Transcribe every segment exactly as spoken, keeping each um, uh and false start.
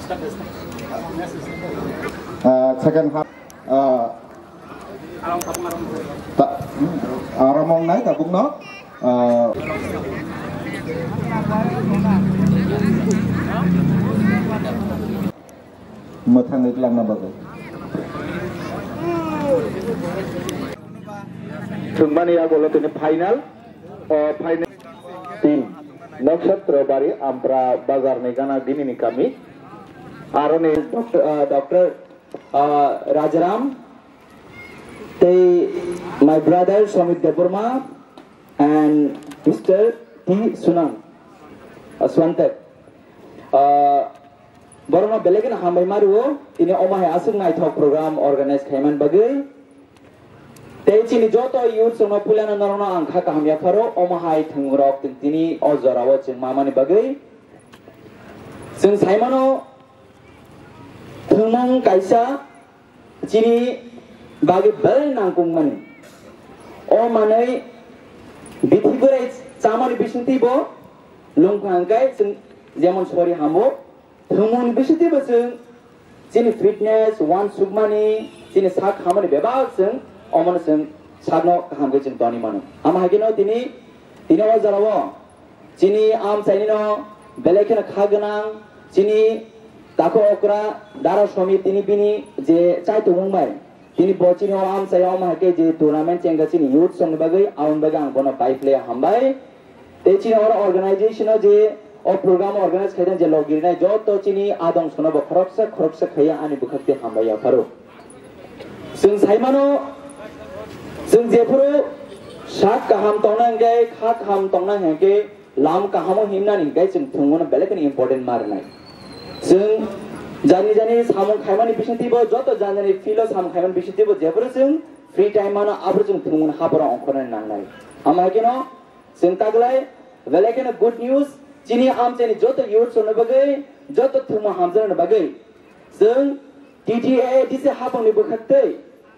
Ah, second half, ah, ta-, ah, ramong nai tabukno, ah, mwthangwi kwlangna bagwi. Thwngmani yagulo tini final, o final team Nokshatro Bari Ampra Bazar ni gana gini ni kami. Aroni Doctor, ah, Doctor, ah, Rajaram, tei my brother Somit Debbarma and Mister T Sunang, ah, Swantek. Ah, borokno belai kheno hambai ma rwo, tini omo hai aswk naithok program organize khaimani bagwi. Tei chini joto youth rokno puilano norokno ang kha kaham yapharo, omo hai thwngmung rok tini o jorao chwng mamani bagwi. Chwng saimano thwngmung kaisa chini bagwi belai nangkukmani. O manwi bithi bwrai chamani bisingtwi bo lungkha hwnkhe chwng jemon sori hamo. Thwngmung bisingtwi bo chwng chini fitness, uansukmani, chini sak hamani bebak chwng omono chwng sakno kaham khe chwng toni mano. Amo hai kheno tini, tini o jorao chini amchaini no belai kheno kha gwnang, chini takhu okra Dara Somit tini bini je chai tongmung bai, tini bo chini o amchai omo hai khe je tournament chengkha chini youth songni bagwi, aboni bagwi ang bono bai phlai hambai. Tei chini oro organization o je o program organize khaijak je logi rinai joto chini adong sono bo khoroksa khoroksa khaiya ani bwkhak tei hambai yapharo. Chwng saimano chwng jephuru sak kaham tongna hwnkhe kha kaham tongna hwnkhe lam kahamo himnani hwnkhe chwng thwngmano belai kheno important ma rwnai. Chwng jani jani samung khaimani bisingtwi bo joto jani jani field o samung khaimani bisingtwi bo jephuru chwng free time mano aphuru chwng thwngmano hapharo ongkhornani nangnai. Amo hai kheno Chwng taklai, belai kheno good news, chini amchaini joto youth rokni bagwi, joto thwngmung hamjaknani bagwi. Chwng T T A A D C haphangni bwkhaktwi,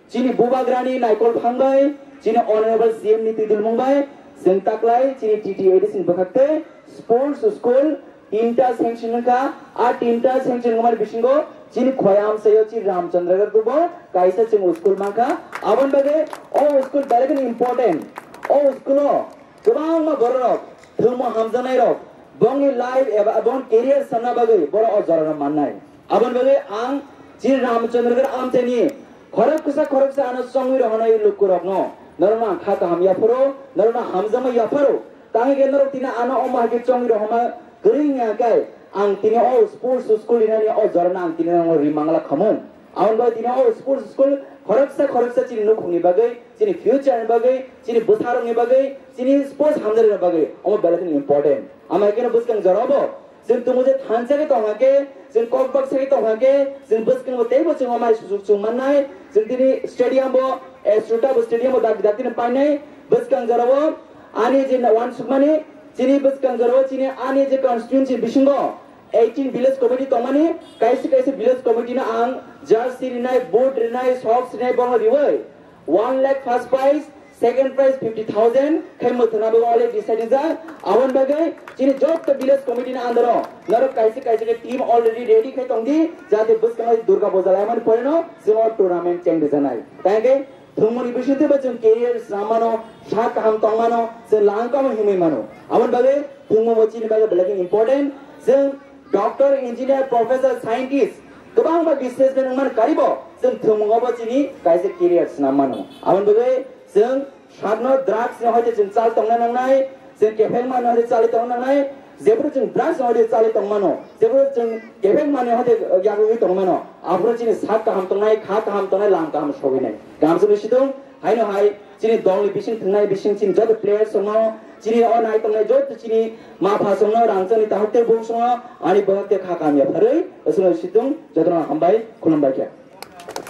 chini bubagrani naikol phang bai, chini honorable C M ni twidulmung bai, chwng taklai chini T T A A D C ni bwkhaktwi sports school tinta sanction wngkha, a tinta sanction wngmani bisingo chini khoi amchaio chini Ramchandragarh bo kaisa chwng school mankha, aboni bagwi o school belai kheno important, o school o Kwbangma bororok thwngmung hamjaknairok bongni life eba bongni career sanna bagwi borok o jorano mannai. Aboni bagwi ang chini Ramchandragarh amchaini khoroksa khoroksa ano chongwi rohornai lukurokno norokno ang kha kaham yapharo, norokno hamjakma yapharo. Tangwi khe norok tini ano omo hai khe chongwi rohorma kwrwi wngya khe ang tini o sports school rinani o jorano ang tini norokno ri mangla khamung. Aboni bagwi tini o sports school khoroksa khoroksa chini nukhungni bagwi, chini future ni bagwi, chini bwsarokni bagwi, chini sports hamjaknai bagwi omo belai kheno important. Amo hai kheno bwskang jorao bo chwng tongo je thansa khe tongkha khe, chwng kok baksa khe tongkha khe, chwng bwskango teibo chwng omo hai sujuk chwng mannai. Chwng tini stadium bo, eh, Srota bo stadium bo dak dak tini painai. Bwskang jorao ani je uansukmani, chini bwskang jorao chini ani je constituency bisingo eighteen village committee tongmani, kaisa kaisa village committee no ang jersey rinai, boot rinai, socks rinai, bono riwi one lakh first prize, second prize fifty thousand khai mwthangna bagwi already decide rijak. Aboni bagwi chini joto village committee ni under o norok kaisa kaisa khe team already ready khai tongdi, jate bwskango Durga Puja laimani poreno chwng o tournament cheng rijaknai. Tei hwnkhe Thwngmungni bisingtwi bo chwng career swnam mano, sak kaham tong mano, chwng lang kaham himwi mano. Aboni bagwi thwngmung bo chini bagwi belai kheno important. Chwng doctor, engineer, professor, scientist kwbangma businessman wngmani karibo chwng thwngmungo bo chini kaisa career swnam mano. Aboni bagwi chwng sakno drugs ni hoite chwng chal tongna nangnai, chwng kepheng mano hoite chali tongna nangnai, Jephuru chwng drugs ni hoite chali tongmano, jephuru chwng kepheng manwi hoite yagwi tongmano, aphuru chini sak kaham tongnai, kha kaham tongnai, lam kaham sogwinai. Kaham sogwi situng, haino hai chini dolni bising thwngnai bising chini joto players rokno, chini o nai tongnai joto chini ma pha songno, rangchakni tahuk tei buhuk songno, ani bohok tei kha kaham yapharwi, aswkno situng, jotono hambai, khulumbai khe.